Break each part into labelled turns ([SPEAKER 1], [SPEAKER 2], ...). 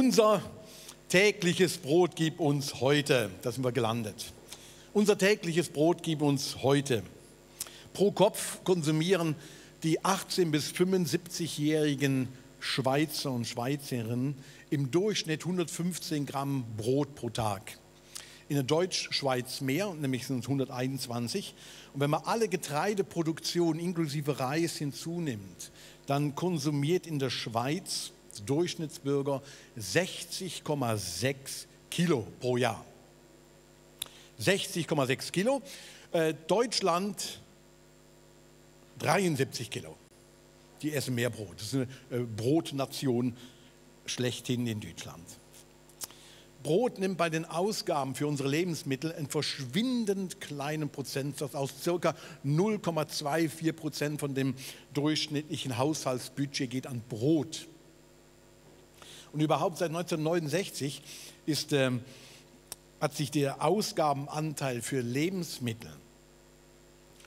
[SPEAKER 1] Unser tägliches Brot gib uns heute. Da sind wir gelandet. Unser tägliches Brot gib uns heute. Pro Kopf konsumieren die 18- bis 75-jährigen Schweizer und Schweizerinnen im Durchschnitt 115 Gramm Brot pro Tag. In der Deutschschweiz mehr, nämlich sind es 121. Und wenn man alle Getreideproduktion inklusive Reis hinzunimmt, dann konsumiert in der Schweiz der Durchschnittsbürger 60,6 Kilo pro Jahr. 60,6 Kilo. Deutschland 73 Kilo. Die essen mehr Brot. Das ist eine Brotnation schlechthin in Deutschland. Brot nimmt bei den Ausgaben für unsere Lebensmittel einen verschwindend kleinen Prozentsatz aus. Circa 0,24% von dem durchschnittlichen Haushaltsbudget geht an Brot. Und überhaupt seit 1969 hat sich der Ausgabenanteil für Lebensmittel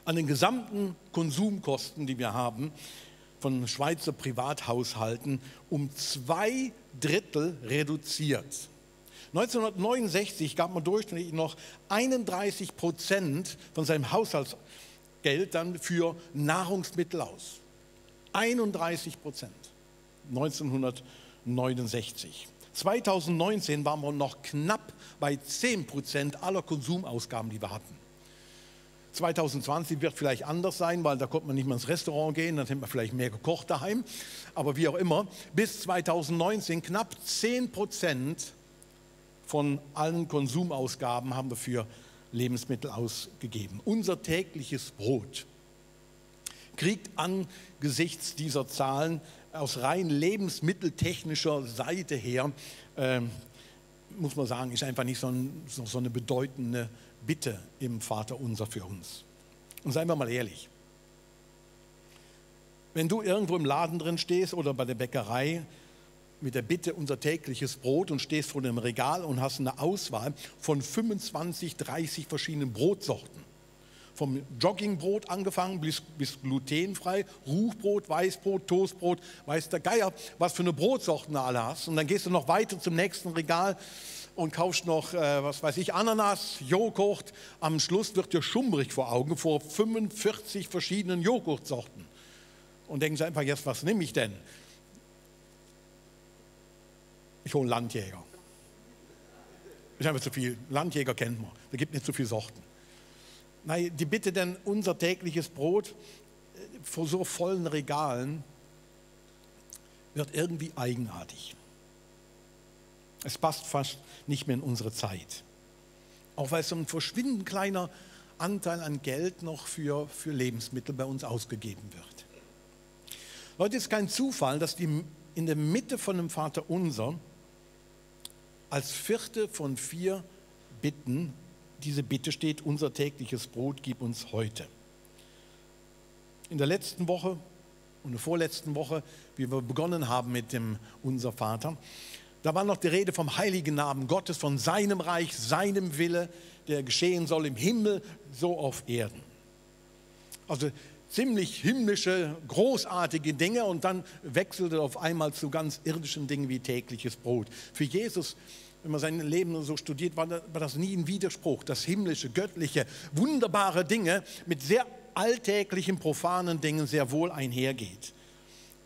[SPEAKER 1] an den gesamten Konsumkosten, die wir haben, von Schweizer Privathaushalten um 2/3 reduziert. 1969 gab man durchschnittlich noch 31% von seinem Haushaltsgeld dann für Nahrungsmittel aus. 31%. 1969. 2019 waren wir noch knapp bei 10% aller Konsumausgaben, die wir hatten. 2020 wird vielleicht anders sein, weil da konnte man nicht mehr ins Restaurant gehen, dann hätte man vielleicht mehr gekocht daheim. Aber wie auch immer, bis 2019 knapp 10% von allen Konsumausgaben haben wir für Lebensmittel ausgegeben. Unser tägliches Brot kriegt angesichts dieser Zahlen aus rein lebensmitteltechnischer Seite her, muss man sagen, ist einfach nicht so eine bedeutende Bitte im Vaterunser für uns. Und seien wir mal ehrlich, wenn du irgendwo im Laden drin stehst oder bei der Bäckerei mit der Bitte unser tägliches Brot und stehst vor dem Regal und hast eine Auswahl von 25, 30 verschiedenen Brotsorten. Vom Joggingbrot angefangen bis glutenfrei, Ruchbrot, Weißbrot, Toastbrot, weiß der Geier, was für eine Brotsorten du alle hast. Und dann gehst du noch weiter zum nächsten Regal und kaufst noch, was weiß ich, Ananas, Joghurt. Am Schluss wird dir schummrig vor Augen vor 45 verschiedenen Joghurtsorten. Und denkst einfach, jetzt, was nehme ich denn? Ich hole einen Landjäger. Ist einfach zu viel. Landjäger kennt man. Da gibt nicht so viele Sorten. Nein, die Bitte denn, unser tägliches Brot vor so vollen Regalen wird irgendwie eigenartig. Es passt fast nicht mehr in unsere Zeit. Auch weil so ein verschwindend kleiner Anteil an Geld noch für Lebensmittel bei uns ausgegeben wird. Leute, es ist kein Zufall, dass in der Mitte von dem Vaterunser als vierte von 4 Bitten diese Bitte steht, unser tägliches Brot gib uns heute. In der letzten Woche und der vorletzten Woche, wie wir begonnen haben mit dem Unser Vater, da war noch die Rede vom heiligen Namen Gottes, von seinem Reich, seinem Wille, der geschehen soll im Himmel, so auf Erden. Also ziemlich himmlische, großartige Dinge und dann wechselte auf einmal zu ganz irdischen Dingen wie tägliches Brot. Für Jesus, wenn man sein Leben so studiert, war das nie ein Widerspruch. Das himmlische, göttliche, wunderbare Dinge mit sehr alltäglichen, profanen Dingen sehr wohl einhergeht.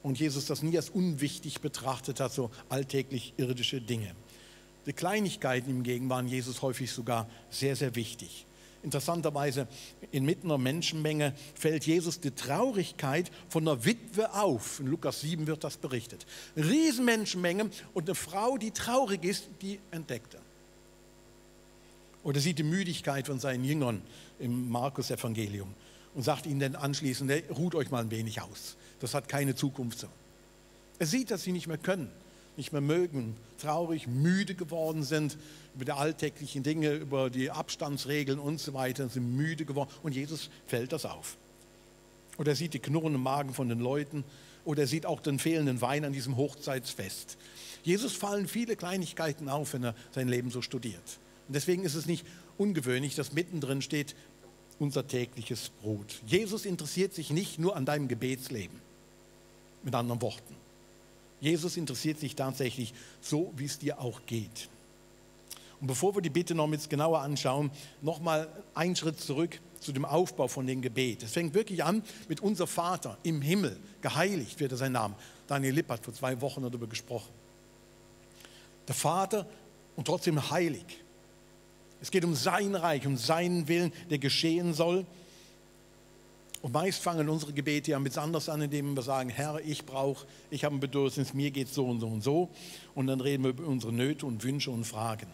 [SPEAKER 1] Und Jesus das nie als unwichtig betrachtet hat, so alltäglich irdische Dinge. Die Kleinigkeiten hingegen waren Jesus häufig sogar sehr, sehr wichtig. Interessanterweise, inmitten einer Menschenmenge fällt Jesus die Traurigkeit von einer Witwe auf. In Lukas 7 wird das berichtet. Eine riesen Menschenmenge und eine Frau, die traurig ist, die entdeckt er. Oder sieht die Müdigkeit von seinen Jüngern im Markus-Evangelium und sagt ihnen dann anschließend, ruht euch mal ein wenig aus. Das hat keine Zukunft so. Er sieht, dass sie nicht mehr können, nicht mehr mögen, traurig, müde geworden sind über die alltäglichen Dinge, über die Abstandsregeln und so weiter, sind müde geworden und Jesus fällt das auf. Oder er sieht die knurrenden Magen von den Leuten oder er sieht auch den fehlenden Wein an diesem Hochzeitsfest. Jesus fallen viele Kleinigkeiten auf, wenn er sein Leben so studiert. Und deswegen ist es nicht ungewöhnlich, dass mittendrin steht, unser tägliches Brot. Jesus interessiert sich nicht nur an deinem Gebetsleben, mit anderen Worten. Jesus interessiert sich tatsächlich so, wie es dir auch geht. Und bevor wir die Bitte noch jetzt genauer anschauen, noch mal einen Schritt zurück zu dem Aufbau von dem Gebet. Es fängt wirklich an mit unser Vater im Himmel, geheiligt wird er sein Name. Daniel Lipp hat vor 2 Wochen darüber gesprochen. Der Vater und trotzdem heilig. Es geht um sein Reich, um seinen Willen, der geschehen soll. Und meist fangen unsere Gebete ja mit anders an, indem wir sagen, Herr, ich habe ein Bedürfnis, mir geht es so und so und so. Und dann reden wir über unsere Nöte und Wünsche und Fragen.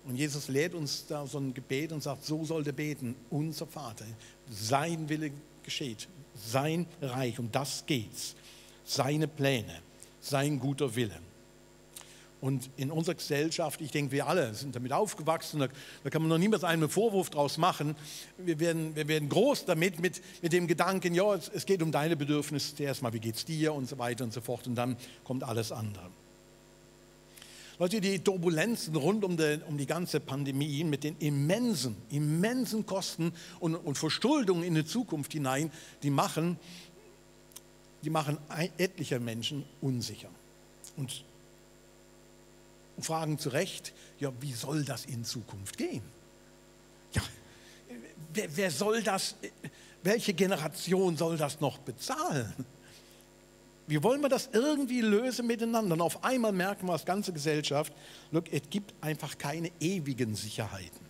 [SPEAKER 1] Und Jesus lehrt uns da so ein Gebet und sagt, so sollt ihr beten, unser Vater, sein Wille geschieht, sein Reich, um das geht's, seine Pläne, sein guter Wille. Und in unserer Gesellschaft, ich denke, wir alle sind damit aufgewachsen, da kann man noch niemals einen Vorwurf draus machen. Wir werden groß damit, mit dem Gedanken, ja, es geht um deine Bedürfnisse zuerst mal, wie geht es dir und so weiter und so fort. Und dann kommt alles andere. Leute, die Turbulenzen rund um die ganze Pandemie mit den immensen Kosten und Verschuldungen in die Zukunft hinein, die machen etliche Menschen unsicher. Und fragen zu Recht, ja, wie soll das in Zukunft gehen? Ja, wer soll das, welche Generation soll das noch bezahlen? Wie wollen wir das irgendwie lösen miteinander? Und auf einmal merken wir als ganze Gesellschaft, look, es gibt einfach keine ewigen Sicherheiten.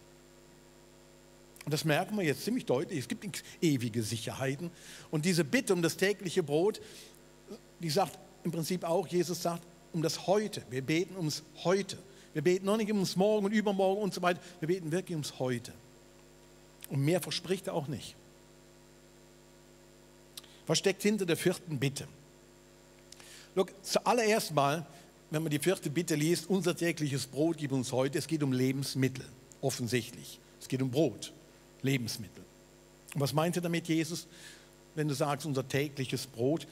[SPEAKER 1] Und das merken wir jetzt ziemlich deutlich, es gibt nicht ewige Sicherheiten. Und diese Bitte um das tägliche Brot, die sagt im Prinzip auch, Jesus sagt, um das Heute. Wir beten ums Heute. Wir beten noch nicht ums Morgen und Übermorgen und so weiter. Wir beten wirklich ums Heute. Und mehr verspricht er auch nicht. Was steckt hinter der 4. Bitte? Look, zuallererst mal, wenn man die 4. Bitte liest, unser tägliches Brot gib uns heute. Es geht um Lebensmittel, offensichtlich. Es geht um Brot, Lebensmittel. Und was meint er damit, Jesus, wenn du sagst, unser tägliches Brot?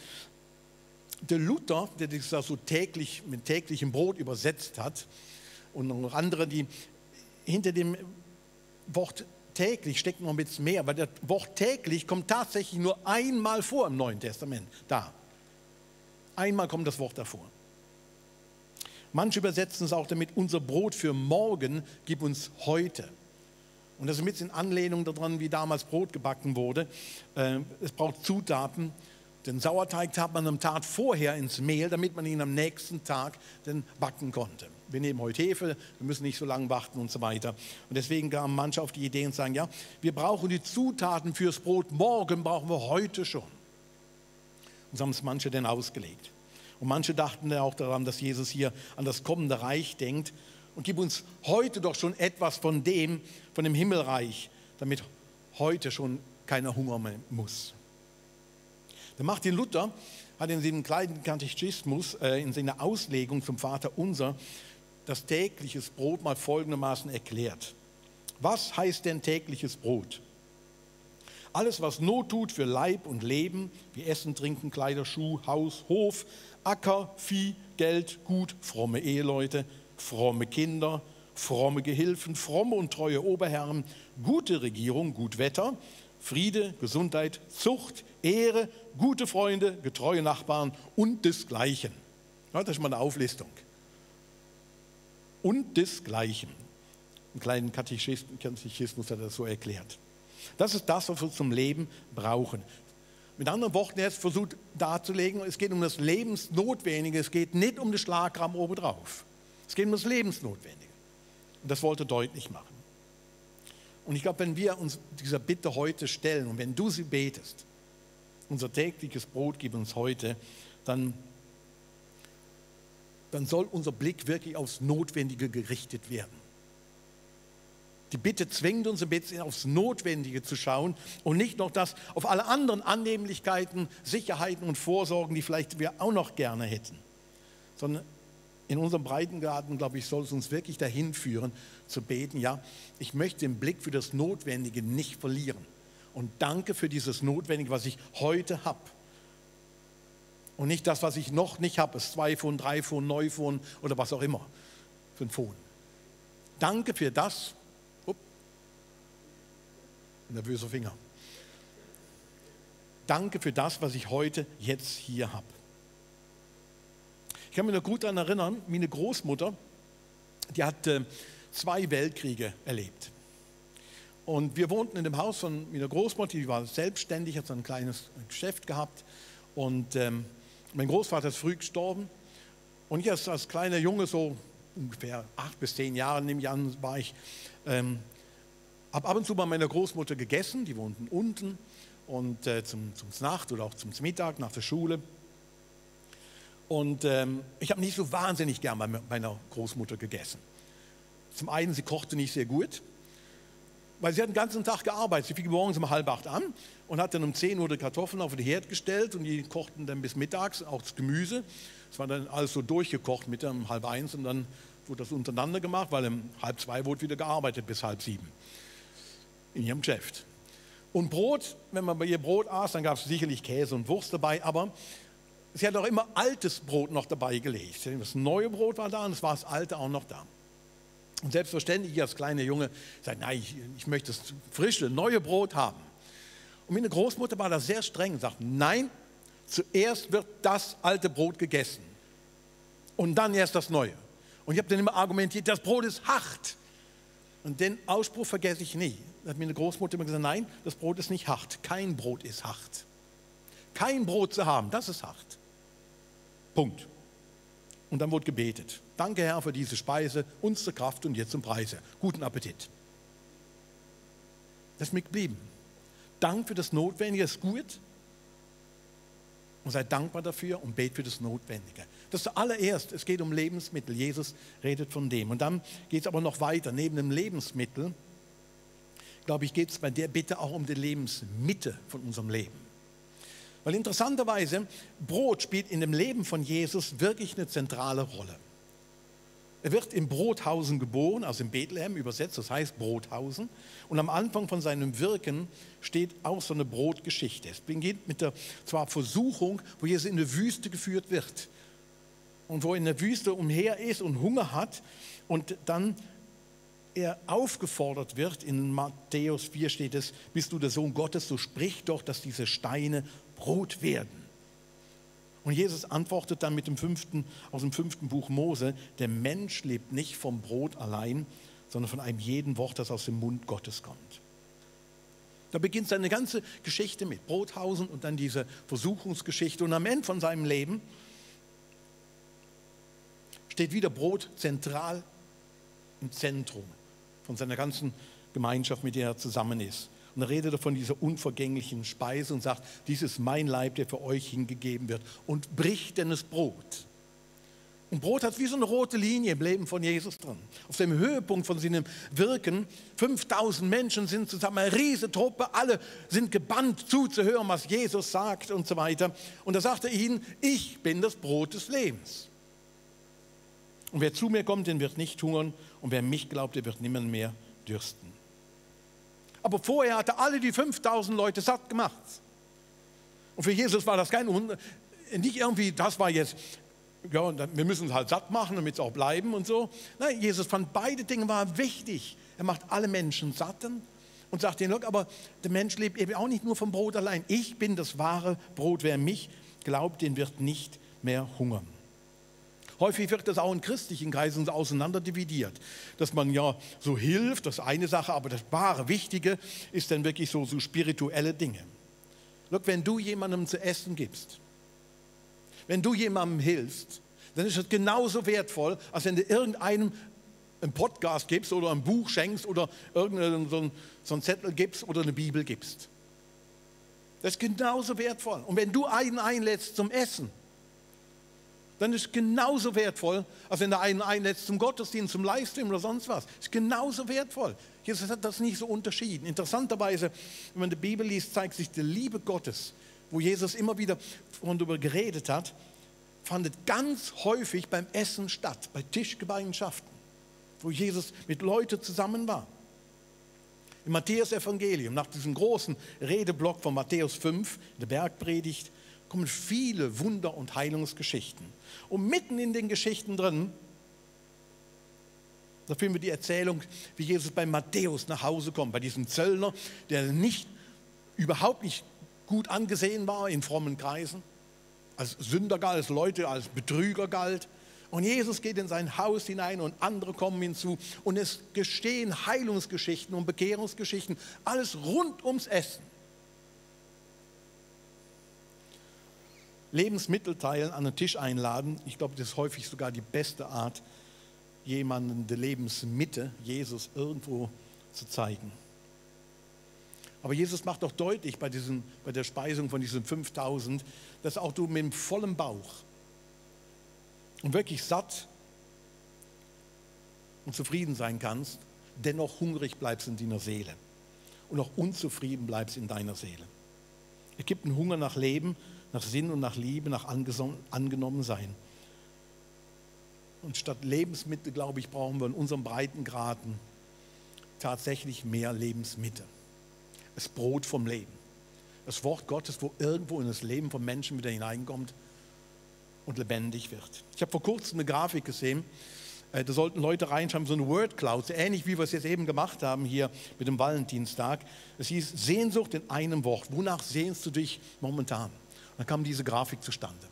[SPEAKER 1] Der Luther, der das so täglich mit täglichem Brot übersetzt hat, und noch andere, die hinter dem Wort täglich steckt noch ein bisschen mehr, weil das Wort täglich kommt tatsächlich nur einmal vor im Neuen Testament. Da. Einmal kommt das Wort davor. Manche übersetzen es auch damit, unser Brot für morgen gib uns heute. Und das ist mit in Anlehnung daran, wie damals Brot gebacken wurde. Es braucht Zutaten. Den Sauerteig tat man am Tag vorher ins Mehl, damit man ihn am nächsten Tag dann backen konnte. Wir nehmen heute Hefe, wir müssen nicht so lange warten und so weiter. Und deswegen kamen manche auf die Idee und sagen, ja, wir brauchen die Zutaten fürs Brot, morgen brauchen wir heute schon. Und so haben es manche dann ausgelegt. Und manche dachten dann auch daran, dass Jesus hier an das kommende Reich denkt und gib uns heute doch schon etwas von dem Himmelreich, damit heute schon keiner Hunger mehr muss. Der Martin Luther hat in seinem kleinen Katechismus, in seiner Auslegung zum Vater Unser, das tägliches Brot mal folgendermaßen erklärt. Was heißt denn tägliches Brot? Alles, was Not tut für Leib und Leben, wie Essen, Trinken, Kleider, Schuh, Haus, Hof, Acker, Vieh, Geld, Gut, fromme Eheleute, fromme Kinder, fromme Gehilfen, fromme und treue Oberherren, gute Regierung, gut Wetter, Friede, Gesundheit, Zucht, Ehre, gute Freunde, getreue Nachbarn und desgleichen. Ja, das ist mal eine Auflistung. Und desgleichen. Im kleinen Katechismus hat er das so erklärt. Das ist das, was wir zum Leben brauchen. Mit anderen Worten, er hat versucht darzulegen, es geht um das Lebensnotwendige, es geht nicht um den Schlagrahmen obendrauf. Es geht um das Lebensnotwendige. Und das wollte er deutlich machen. Und ich glaube, wenn wir uns dieser Bitte heute stellen und wenn du sie betest, unser tägliches Brot gib uns heute, dann soll unser Blick wirklich aufs Notwendige gerichtet werden. Die Bitte zwingt uns ein bisschen aufs Notwendige zu schauen und nicht noch das auf alle anderen Annehmlichkeiten, Sicherheiten und Vorsorgen, die vielleicht wir auch noch gerne hätten. Sondern in unserem Breitengraden, glaube ich, soll es uns wirklich dahin führen, zu beten, ja, ich möchte den Blick für das Notwendige nicht verlieren. Und danke für dieses Notwendige, was ich heute habe. Und nicht das, was ich noch nicht habe, das 2-Phone, 3-Phone, Neuphone oder was auch immer für ein Phone. Danke für das. Nervöser Finger. Danke für das, was ich heute jetzt hier habe. Ich kann mich noch gut daran erinnern, meine Großmutter, die hat 2 Weltkriege erlebt. Und wir wohnten in dem Haus von meiner Großmutter, die war selbstständig, hat so ein kleines Geschäft gehabt. Und mein Großvater ist früh gestorben. Und ich als kleiner Junge, so ungefähr 8 bis 10 Jahre, nehme ich an, war ich, habe ab und zu bei meiner Großmutter gegessen, die wohnten unten, und zum Nacht oder auch zum Mittag nach der Schule. Und ich habe nicht so wahnsinnig gern bei meiner Großmutter gegessen. Zum einen, sie kochte nicht sehr gut, weil sie hat den ganzen Tag gearbeitet. Sie fing morgens um 7:30 an und hat dann um 10 Uhr die Kartoffeln auf den Herd gestellt und die kochten dann bis mittags, auch das Gemüse. Das war dann alles so durchgekocht mit um 12:30 und dann wurde das untereinander gemacht, weil um 1:30 wurde wieder gearbeitet bis 6:30 in ihrem Geschäft. Und Brot, wenn man bei ihr Brot aß, dann gab es sicherlich Käse und Wurst dabei, aber sie hat auch immer altes Brot noch dabei gelegt. Das neue Brot war da und das war das alte auch noch da. Und selbstverständlich, ich als kleiner Junge sagte, nein, ich möchte das frische, neue Brot haben. Und meine Großmutter war da sehr streng und sagte, nein, zuerst wird das alte Brot gegessen und dann erst das neue. Und ich habe dann immer argumentiert, das Brot ist hart. Und den Ausspruch vergesse ich nie. Da hat meine Großmutter immer gesagt, nein, das Brot ist nicht hart. Kein Brot ist hart. Kein Brot zu haben, das ist hart. Punkt. Und dann wurde gebetet. Danke, Herr, für diese Speise, uns zur Kraft und jetzt zum Preise. Guten Appetit. Das ist mir geblieben. Dank für das Notwendige ist gut. Und seid dankbar dafür und bet für das Notwendige. Das ist zuallererst, es geht um Lebensmittel. Jesus redet von dem. Und dann geht es aber noch weiter. Neben dem Lebensmittel, glaube ich, geht es bei der Bitte auch um die Lebensmitte von unserem Leben. Weil interessanterweise, Brot spielt in dem Leben von Jesus wirklich eine zentrale Rolle. Er wird in Brothausen geboren, also in Bethlehem übersetzt, das heißt Brothausen. Und am Anfang von seinem Wirken steht auch so eine Brotgeschichte. Es beginnt mit der zwar Versuchung, wo Jesus in die Wüste geführt wird. Und wo er in der Wüste umher ist und Hunger hat. Und dann er aufgefordert wird, in Matthäus 4 steht es, bist du der Sohn Gottes, so sprich doch, dass diese Steine Brot werden. Und Jesus antwortet dann aus dem 5. Buch Mose, der Mensch lebt nicht vom Brot allein, sondern von einem jeden Wort, das aus dem Mund Gottes kommt. Da beginnt seine ganze Geschichte mit Brothausen und dann diese Versuchungsgeschichte. Und am Ende von seinem Leben steht wieder Brot zentral im Zentrum von seiner ganzen Gemeinschaft, mit der er zusammen ist. Und er redet von dieser unvergänglichen Speise und sagt, dies ist mein Leib, der für euch hingegeben wird. Und bricht denn das Brot. Und Brot hat wie so eine rote Linie im Leben von Jesus drin. Auf dem Höhepunkt von seinem Wirken, 5000 Menschen sind zusammen, eine riesige Truppe, alle sind gebannt zuzuhören, was Jesus sagt und so weiter. Und da sagt er ihnen, ich bin das Brot des Lebens. Und wer zu mir kommt, den wird nicht hungern. Und wer mich glaubt, der wird nimmer mehr dürsten. Aber vorher hatte alle die 5000 Leute satt gemacht. Und für Jesus war das nicht irgendwie, das war jetzt, ja, wir müssen es halt satt machen, damit es auch bleiben und so. Nein, Jesus fand beide Dinge waren wichtig. Er macht alle Menschen satten und sagt ihnen, aber der Mensch lebt eben auch nicht nur vom Brot allein. Ich bin das wahre Brot. Wer mich glaubt, den wird nicht mehr hungern. Häufig wird das auch in christlichen Kreisen auseinander dividiert, dass man ja so hilft, das ist eine Sache, aber das wahre Wichtige ist dann wirklich so spirituelle Dinge. Look, wenn du jemandem zu essen gibst, wenn du jemandem hilfst, dann ist es genauso wertvoll, als wenn du irgendeinem einen Podcast gibst oder ein Buch schenkst oder irgendeinen so einen Zettel gibst oder eine Bibel gibst. Das ist genauso wertvoll. Und wenn du einen einlädst zum Essen, dann ist es genauso wertvoll, als wenn du einen einlädst zum Gottesdienst, zum Livestream oder sonst was. Es ist genauso wertvoll. Jesus hat das nicht so unterschieden. Interessanterweise, wenn man die Bibel liest, zeigt sich die Liebe Gottes, wo Jesus immer wieder darüber geredet hat, fand ganz häufig beim Essen statt, bei Tischgemeinschaften, wo Jesus mit Leuten zusammen war. Im Matthäus-Evangelium, nach diesem großen Redeblock von Matthäus 5, der Bergpredigt, kommen viele Wunder- und Heilungsgeschichten. Und mitten in den Geschichten drin, da finden wir die Erzählung, wie Jesus bei Matthäus nach Hause kommt, bei diesem Zöllner, der überhaupt nicht gut angesehen war in frommen Kreisen. als Sünder galt, als Leute, als Betrüger galt. Und Jesus geht in sein Haus hinein und andere kommen hinzu. Und es geschehen Heilungsgeschichten und Bekehrungsgeschichten. Alles rund ums Essen. Lebensmittel teilen, an den Tisch einladen. Ich glaube, das ist häufig sogar die beste Art, jemanden der Lebensmitte, Jesus, irgendwo zu zeigen. Aber Jesus macht doch deutlich bei der Speisung von diesen 5000, dass auch du mit dem vollen Bauch und wirklich satt und zufrieden sein kannst, dennoch hungrig bleibst in deiner Seele und auch unzufrieden bleibst in deiner Seele. Es gibt einen Hunger nach Leben, nach Sinn und nach Liebe, nach Angenommensein. Und statt Lebensmittel, glaube ich, brauchen wir in unserem Breitengraden tatsächlich mehr Lebensmittel. Das Brot vom Leben. Das Wort Gottes, wo irgendwo in das Leben von Menschen wieder hineinkommt und lebendig wird. Ich habe vor kurzem eine Grafik gesehen, da sollten Leute reinschauen, so eine Word Cloud, so ähnlich wie wir es jetzt eben gemacht haben hier mit dem Valentinstag. Es hieß Sehnsucht in einem Wort. Wonach sehnst du dich momentan? Und dann kam diese Grafik zustande.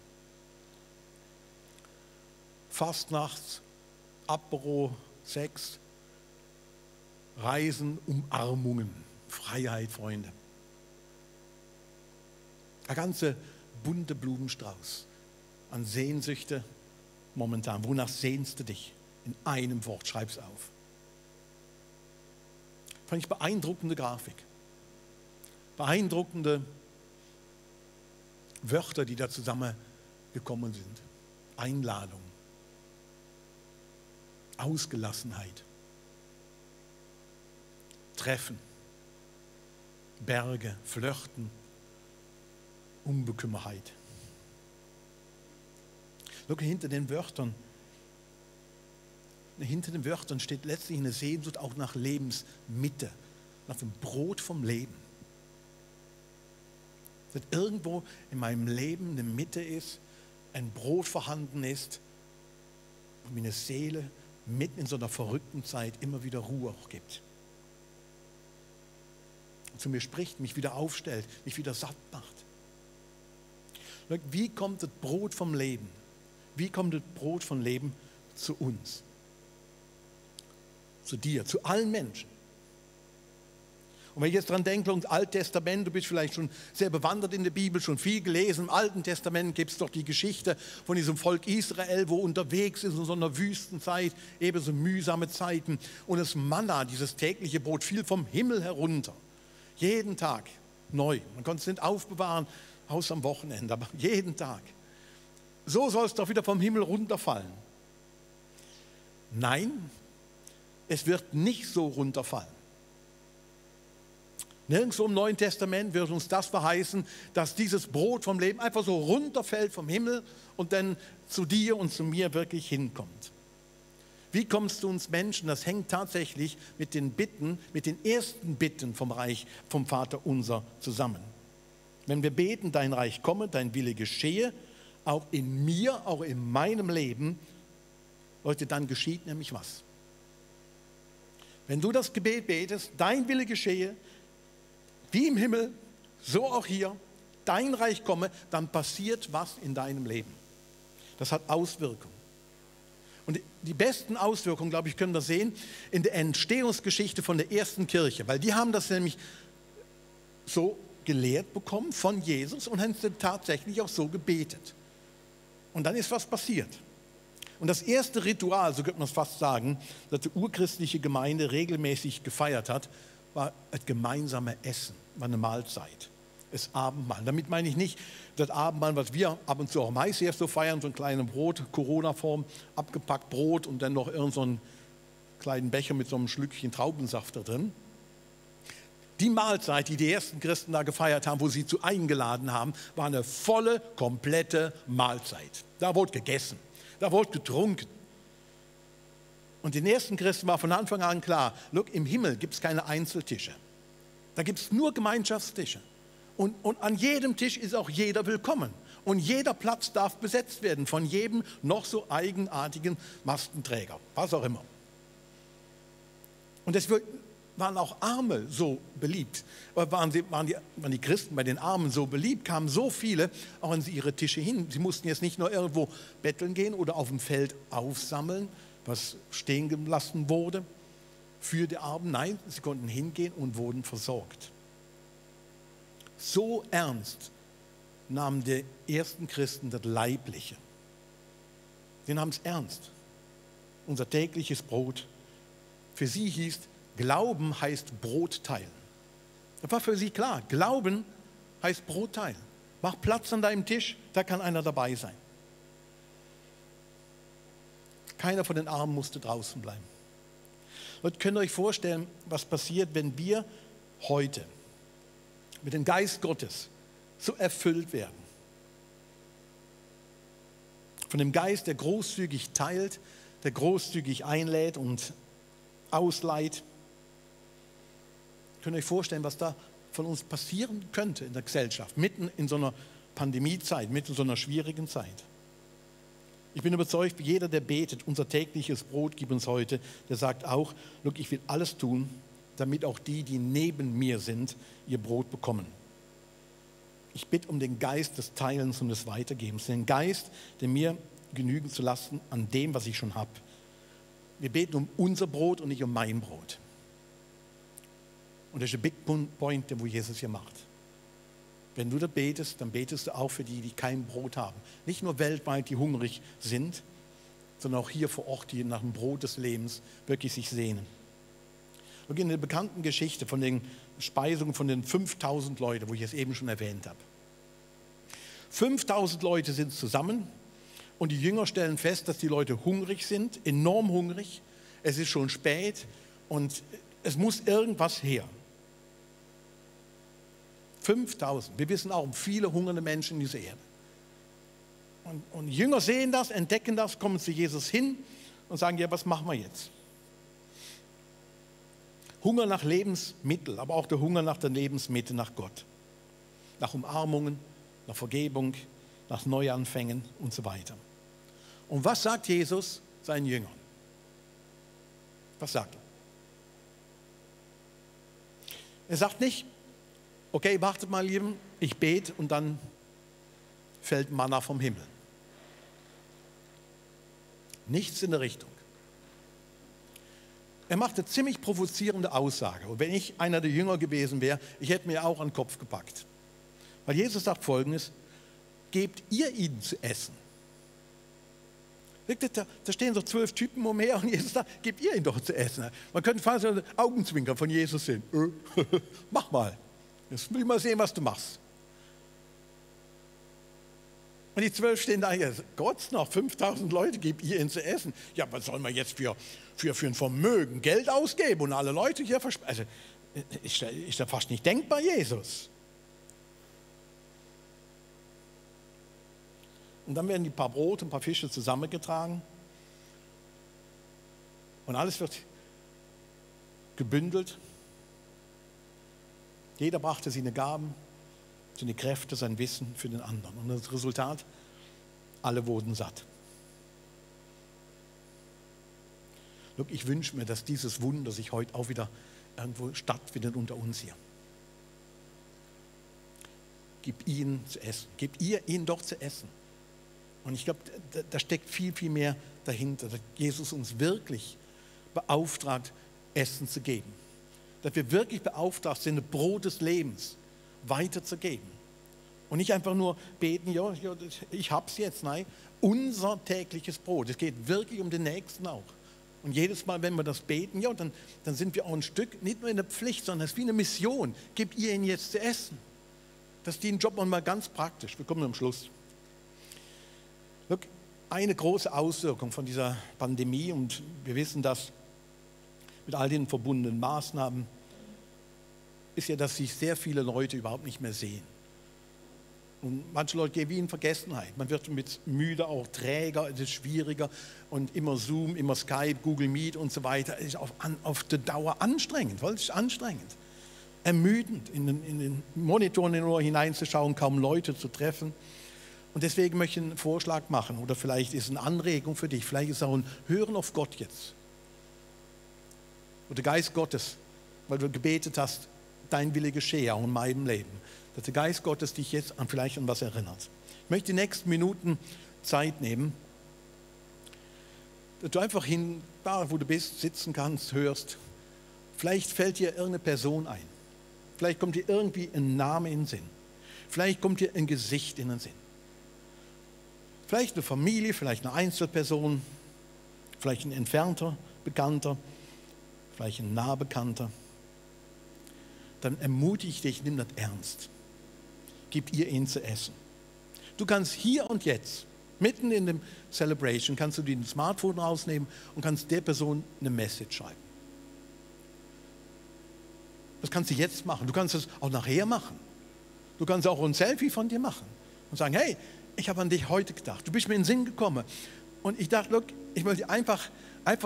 [SPEAKER 1] Fastnachts, Apero, Sex, Reisen, Umarmungen, Freiheit, Freunde. Der ganze bunte Blumenstrauß an Sehnsüchte momentan. Wonach sehnst du dich? In einem Wort, schreib's auf. Fand ich beeindruckende Grafik. Beeindruckende Wörter, die da zusammengekommen sind. Einladung. Ausgelassenheit. Treffen. Berge, Flirten. Unbekümmerheit. Schau, hinter den Wörtern steht letztlich eine Sehnsucht auch nach Lebensmitte, nach dem Brot vom Leben. Dass irgendwo in meinem Leben eine Mitte ist, ein Brot vorhanden ist und mir eine Seele mitten in so einer verrückten Zeit immer wieder Ruhe auch gibt. Und zu mir spricht, mich wieder aufstellt, mich wieder satt macht. Wie kommt das Brot vom Leben? Wie kommt das Brot vom Leben zu uns? Zu dir, zu allen Menschen. Und wenn ich jetzt dran denke, ins Alte Testament, du bist vielleicht schon sehr bewandert in der Bibel, schon viel gelesen. Im Alten Testament gibt es doch die Geschichte von diesem Volk Israel, wo unterwegs ist in so einer Wüstenzeit, eben so mühsame Zeiten. Und das Manna, dieses tägliche Brot, fiel vom Himmel herunter. Jeden Tag neu. Man konnte es nicht aufbewahren, außer am Wochenende, aber jeden Tag. So soll es doch wieder vom Himmel runterfallen. Nein, es wird nicht so runterfallen. Nirgendwo im Neuen Testament wird uns das verheißen, dass dieses Brot vom Leben einfach so runterfällt vom Himmel und dann zu dir und zu mir wirklich hinkommt. Wie kommst du uns Menschen? Das hängt tatsächlich mit den Bitten, mit den ersten Bitten vom Reich, vom Vater unser zusammen. Wenn wir beten, dein Reich komme, dein Wille geschehe, auch in mir, auch in meinem Leben, Leute, dann geschieht nämlich was. Wenn du das Gebet betest, dein Wille geschehe, wie im Himmel, so auch hier, dein Reich komme, dann passiert was in deinem Leben. Das hat Auswirkungen. Und die besten Auswirkungen, glaube ich, können wir sehen in der Entstehungsgeschichte von der ersten Kirche, weil die haben das nämlich so gelehrt bekommen von Jesus und haben es tatsächlich auch so gebetet. Und dann ist was passiert. Und das erste Ritual, so könnte man es fast sagen, das die urchristliche Gemeinde regelmäßig gefeiert hat, war das gemeinsame Essen, war eine Mahlzeit, das Abendmahl. Damit meine ich nicht das Abendmahl, was wir ab und zu auch meist erst so feiern, so ein kleines Brot, Corona-Form, abgepackt Brot und dann noch irgend so einen kleinen Becher mit so einem Schlückchen Traubensaft da drin. Die Mahlzeit, die die ersten Christen da gefeiert haben, wo sie zu eingeladen haben, war eine volle, komplette Mahlzeit. Da wurde gegessen. Da wurde getrunken. Und den ersten Christen war von Anfang an klar, look, im Himmel gibt es keine Einzeltische. Da gibt es nur Gemeinschaftstische. Und an jedem Tisch ist auch jeder willkommen. Und jeder Platz darf besetzt werden von jedem noch so eigenartigen Mastenträger, was auch immer. Und das wird waren auch Arme so beliebt. Waren die Christen bei den Armen so beliebt, kamen so viele auch an ihre Tische hin. Sie mussten jetzt nicht nur irgendwo betteln gehen oder auf dem Feld aufsammeln, was stehen gelassen wurde für die Armen. Nein, sie konnten hingehen und wurden versorgt. So ernst nahmen die ersten Christen das Leibliche. Sie nahmen es ernst. Unser tägliches Brot. Für sie hieß, Glauben heißt Brot teilen. Das war für sie klar. Glauben heißt Brot teilen. Mach Platz an deinem Tisch, da kann einer dabei sein. Keiner von den Armen musste draußen bleiben. Und könnt ihr euch vorstellen, was passiert, wenn wir heute mit dem Geist Gottes so erfüllt werden? Von dem Geist, der großzügig teilt, der großzügig einlädt und ausleiht. Könnt ihr euch vorstellen, was da von uns passieren könnte in der Gesellschaft, mitten in so einer Pandemiezeit, mitten in so einer schwierigen Zeit? Ich bin überzeugt, jeder, der betet, unser tägliches Brot gib uns heute, der sagt auch, look, ich will alles tun, damit auch die, die neben mir sind, ihr Brot bekommen. Ich bitte um den Geist des Teilens und des Weitergebens, den Geist, der mir genügen zu lassen an dem, was ich schon habe. Wir beten um unser Brot und nicht um mein Brot. Und das ist der Big Point, wo Jesus hier macht. Wenn du da betest, dann betest du auch für die, die kein Brot haben. Nicht nur weltweit, die hungrig sind, sondern auch hier vor Ort, die nach dem Brot des Lebens wirklich sich sehnen. Und in der bekannten Geschichte von den Speisungen von den 5000 Leuten, wo ich es eben schon erwähnt habe. 5000 Leute sind zusammen und die Jünger stellen fest, dass die Leute hungrig sind, enorm hungrig. Es ist schon spät und es muss irgendwas her. 5000. Wir wissen auch um viele hungernde Menschen in dieser Erde. Und die Jünger sehen das, entdecken das, kommen zu Jesus hin und sagen, ja, was machen wir jetzt? Hunger nach Lebensmitteln, aber auch der Hunger nach der Lebensmitte, nach Gott. Nach Umarmungen, nach Vergebung, nach Neuanfängen und so weiter. Und was sagt Jesus seinen Jüngern? Was sagt er? Er sagt nicht, okay, wartet mal, Lieben, ich bete und dann fällt Manna vom Himmel. Nichts in der Richtung. Er macht eine ziemlich provozierende Aussage. Und wenn ich einer der Jünger gewesen wäre, ich hätte mir auch an den Kopf gepackt. Weil Jesus sagt Folgendes, gebt ihr ihnen zu essen. Da stehen so 12 Typen umher und Jesus sagt, gebt ihr ihnen doch zu essen. Man könnte fast einen Augenzwinker von Jesus sehen. Mach mal. Jetzt will ich mal sehen, was du machst. Und die 12 stehen da, ja, Gott, noch 5000 Leute, gebt ihr ihnen zu essen. Ja, was soll man jetzt für ein Vermögen Geld ausgeben und alle Leute hier versprechen? Also, ist ja fast nicht denkbar, Jesus. Und dann werden die paar Brote und ein paar Fische zusammengetragen und alles wird gebündelt. Jeder brachte seine Gaben, seine Kräfte, sein Wissen für den anderen. Und das Resultat, alle wurden satt. Look, ich wünsche mir, dass dieses Wunder sich heute auch wieder irgendwo stattfindet unter uns hier. Gib ihnen zu essen. Gebt ihr ihnen doch zu essen. Und ich glaube, da steckt viel, viel mehr dahinter, dass Jesus uns wirklich beauftragt, Essen zu geben. Dass wir wirklich beauftragt sind, das Brot des Lebens weiterzugeben. Und nicht einfach nur beten, ja ich hab's jetzt. Nein, unser tägliches Brot. Es geht wirklich um den Nächsten auch. Und jedes Mal, wenn wir das beten, ja, dann sind wir auch ein Stück, nicht nur in der Pflicht, sondern es ist wie eine Mission. Gebt ihr ihnen jetzt zu essen. Das ist den Job mal ganz praktisch. Wir kommen am Schluss. Look, eine große Auswirkung von dieser Pandemie, und wir wissen das mit all den verbundenen Maßnahmen, ist ja, dass sich sehr viele Leute überhaupt nicht mehr sehen. Und manche Leute gehen wie in Vergessenheit. Man wird mit müde, auch träger, es ist schwieriger und immer Zoom, immer Skype, Google Meet und so weiter. Es ist auf die Dauer anstrengend, weil es ist anstrengend. Ermüdend, in den Monitor nur hineinzuschauen, kaum Leute zu treffen. Und deswegen möchte ich einen Vorschlag machen oder vielleicht ist es eine Anregung für dich, vielleicht ist es auch ein Hören auf Gott jetzt. Wo der Geist Gottes weil du gebetet hast, dein Wille geschehe auch in meinem Leben. Dass der Geist Gottes dich jetzt vielleicht an was erinnert. Ich möchte die nächsten Minuten Zeit nehmen, dass du einfach da wo du bist, sitzen kannst, hörst. Vielleicht fällt dir irgendeine Person ein. Vielleicht kommt dir irgendwie ein Name in den Sinn. Vielleicht kommt dir ein Gesicht in den Sinn. Vielleicht eine Familie, vielleicht eine Einzelperson, vielleicht ein entfernter Bekannter, vielleicht ein Nahbekannter. Dann ermutige ich dich, nimm das ernst. Gib ihr ihnen zu essen. Du kannst hier und jetzt, mitten in dem Celebration, kannst du dir ein Smartphone rausnehmen und kannst der Person eine Message schreiben. Das kannst du jetzt machen. Du kannst es auch nachher machen. Du kannst auch ein Selfie von dir machen und sagen, hey, ich habe an dich heute gedacht. Du bist mir in den Sinn gekommen. Und ich dachte, look, ich wollte dir einfach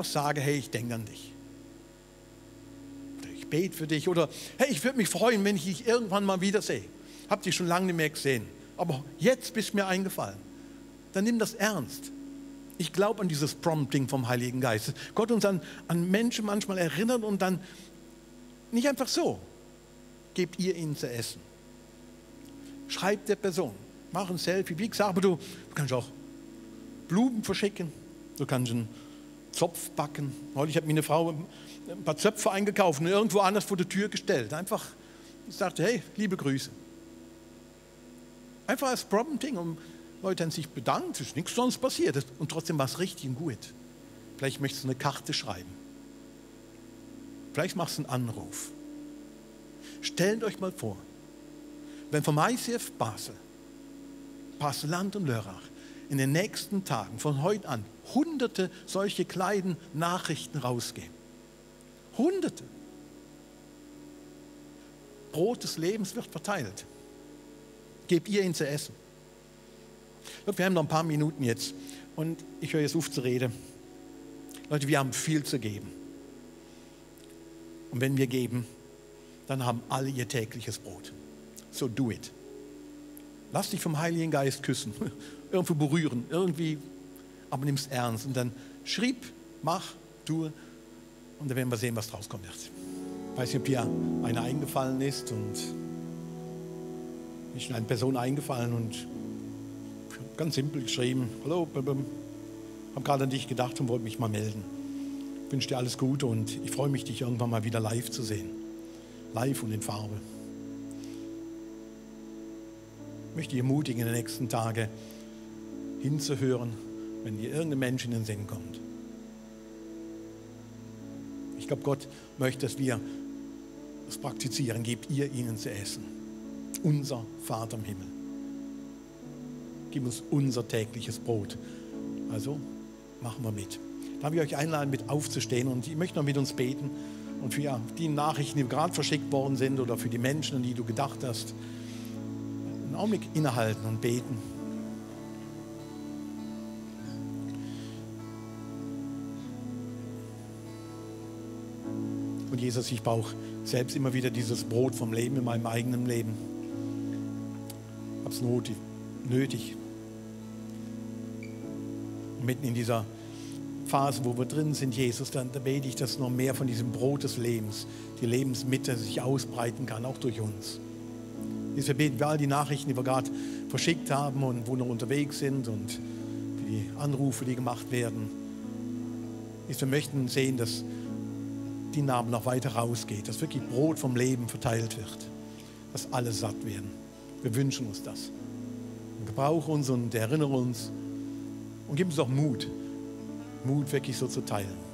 [SPEAKER 1] sagen, hey, ich denke an dich. Ich bete für dich. Oder, hey, ich würde mich freuen, wenn ich dich irgendwann mal wiedersehe. Hab dich schon lange nicht mehr gesehen. Aber jetzt bist du mir eingefallen. Dann nimm das ernst. Ich glaube an dieses Prompting vom Heiligen Geist. Gott uns an Menschen manchmal erinnert und dann nicht einfach so. Gebt ihr ihnen zu essen. Schreibt der Person. Mach ein Selfie. Wie gesagt, aber du kannst auch Blumen verschicken. Du kannst einen Zopf backen. Neulich hat mir eine Frau ein paar Zöpfe eingekauft und irgendwo anders vor der Tür gestellt. Einfach, ich sagte, hey, liebe Grüße. Einfach als Prompting, um Leute haben sich bedankt, es ist nichts sonst passiert. Und trotzdem war es richtig und gut. Vielleicht möchtest du eine Karte schreiben. Vielleicht machst du einen Anruf. Stellt euch mal vor, wenn vom ICF Basel, Basel-Land und Lörrach in den nächsten Tagen von heute an hunderte solche kleinen Nachrichten rausgehen. Hunderte. Brot des Lebens wird verteilt. Gebt ihr ihn zu essen. Leute, wir haben noch ein paar Minuten jetzt und ich höre jetzt auf zu reden. Leute, wir haben viel zu geben. Und wenn wir geben, dann haben alle ihr tägliches Brot. So do it. Lass dich vom Heiligen Geist küssen, irgendwo berühren, irgendwie, aber nimm es ernst. Und dann schrieb, mach, tue und dann werden wir sehen, was draus kommen wird. Ich weiß nicht, ob dir einer eingefallen ist und mir ist eine Person eingefallen und ganz simpel geschrieben, hallo, habe gerade an dich gedacht und wollte mich mal melden. Ich wünsche dir alles Gute und ich freue mich, dich irgendwann mal wieder live zu sehen. Live und in Farbe. Ich möchte dich ermutigen, in den nächsten Tagen hinzuhören, wenn dir irgendein Mensch in den Sinn kommt. Ich glaube, Gott möchte, dass wir das praktizieren. Gebt ihr ihnen zu essen. Unser Vater im Himmel. Gib uns unser tägliches Brot. Also machen wir mit. Darf ich euch einladen, mit aufzustehen und ich möchte noch mit uns beten und für die Nachrichten, die gerade verschickt worden sind oder für die Menschen, an die du gedacht hast, einen Augenblick innehalten und beten. Und Jesus, ich brauche selbst immer wieder dieses Brot vom Leben in meinem eigenen Leben. Ich habe es nötig. Und mitten in dieser Phase, wo wir drin sind, Jesus, da bete ich, dass noch mehr von diesem Brot des Lebens, die Lebensmitte sich ausbreiten kann, auch durch uns. Wir beten für all die Nachrichten, die wir gerade verschickt haben und wo noch unterwegs sind und für die Anrufe, die gemacht werden. Wir möchten sehen, dass die Namen noch weiter rausgeht, dass wirklich Brot vom Leben verteilt wird, dass alle satt werden. Wir wünschen uns das. Und gebrauche uns und erinnere uns und gib uns auch Mut, wirklich so zu teilen.